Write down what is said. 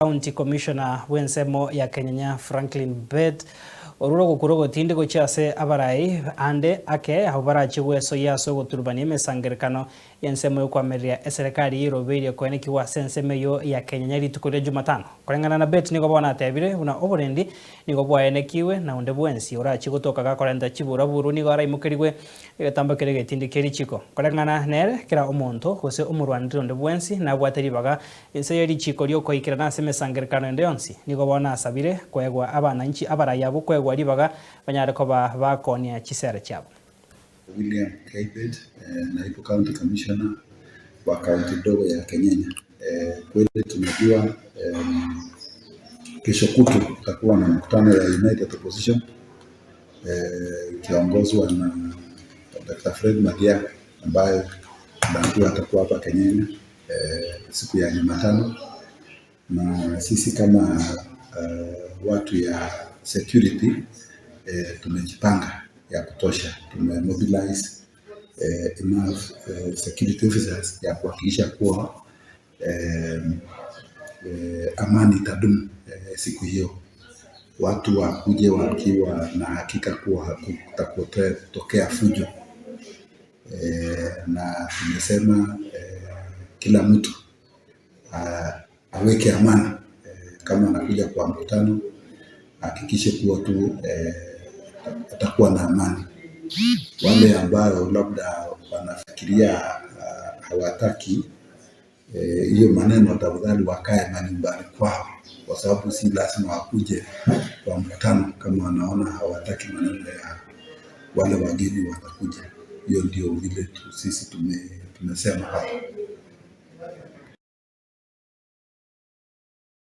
County Commissioner bw'ensemo ya Kenyenya Franklin Bett orure ogokura ogotindi gochia ase abarai ande ake abwo barache gwesoyia ase ogoturubania emesangerekano y'ensemo y'okwamereria eserekari y'erobeirie koenekiwa ase ensemo eyio ya Kenyenya rituko ria Jumatano. Koreng'ana na Bett nigo bono atebire buna oborendi nigo bwaenekiwe na onde bwensi orache gotoka gakorenta chiburaburu nigo araimokerigwe egetambo keria egetindi kie richiko. Koreng'ana nere kera omonto gose omorwaneri onde bwensi nabwate ribaga Inse ye richiiko ri'okoikerana ase emesangererekano ende yonsi, nigo bono asabire koegwa abananchi abarai abwo koegwa ribaga banyare koba bakoonia chisera chiabo. William Kibet, naibu county commissioner wa kaunti ndogo ya Kenyenya. Kweli tunajua kesho kutu kutakuwa na mkutano ya United Opposition ikiongozwa na Dr. Fred Matiang'i ambaye tunaambiwa atakuwa hapa Kenyenya siku ya Jumatano, na sisi kama watu ya security tumejipanga ya kutosha, tumemobilize enough security officers ya kuhakikisha kuwa amani itadumu siku hiyo. Watu wakuje wakiwa na hakika kuwa hakutakotokea fujo na tumesema kila mtu aweke amani kama anakuja kwa mkutano hakikishe kuwa tu atakuwa na amani. Wale ambao labda wanafikiria hawataki hiyo maneno, tafadhali wakae manyumbani kwao, kwa sababu si lazima wakuje kwa mkutano kama wanaona hawataki maneno ya wale wageni watakuja. Hiyo ndio vile tu sisi tumesema hapa.